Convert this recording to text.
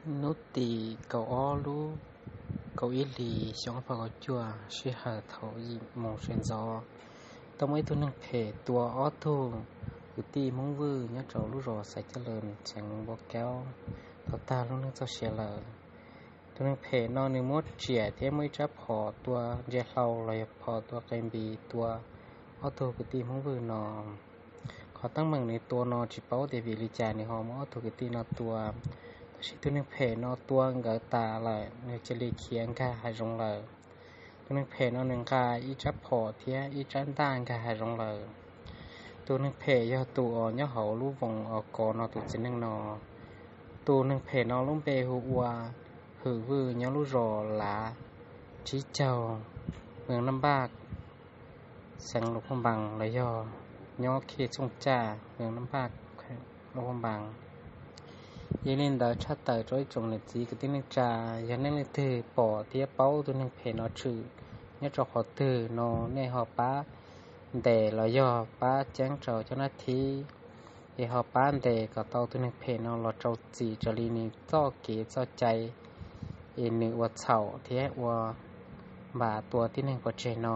Hnub tim kaum ob lub kaum ib hlis xyoo ob phav kaum cuaj, sij hawm thaum yim moos sawv ntxov, tau muaj ib tug neeg phem tua ob tug kwv tij Hmoob Vwj nyob rau lub zos Xaiv Caj Lawm, xeev Npab Kaub, tau tag lub neej txoj sia lawm. Tus neeg phem no nws muab riam thiab muaj ib rab phom tua ntsia hlau los yog phom tua qe npis tua ob tug kwv tij Hmoob Vwj no. Qhov teeb meem nws tua no tsis paub tias vim li cas nws ho muab ob tug kwv tij no tua, tab sis tus neeg phem no tua nkawd tas lawm nws cia li khiav nkag hav zoov lawm. Tus neeg phem no nws nqa ib rab phom thiab ib rab ntaj nkag hav zoov lawm. Tus neeg phem yog tus uas nyob hauv lub voos uas kov no tus txiv neej no. Tus neeg phem no lub npe hu ua Hwm Vwj, nyob lub zos Lav Tsib Caug, moos Naj Npaj, xeev Luam Phaj Npaas, los yog nyob khej Txooj Caj, moos Naj Npaj, Luam Phaj Npaas. Yog li ntawd tshaj tawm rau ib tsoom niam txiv kwv tij neej tsa, yog nej leej twg pom thiab paub tus neeg phem no tshwm nyob rau qhov twg no, nej ho pab ntes los yog pab ceeb rau cov nab thib, es ho pab ntes kom tau tus neeg phem no los rau txim raws li nws txoj kev txoj cai es nws ua txhaum thiab ua npam tua tib neeg pov tseg no.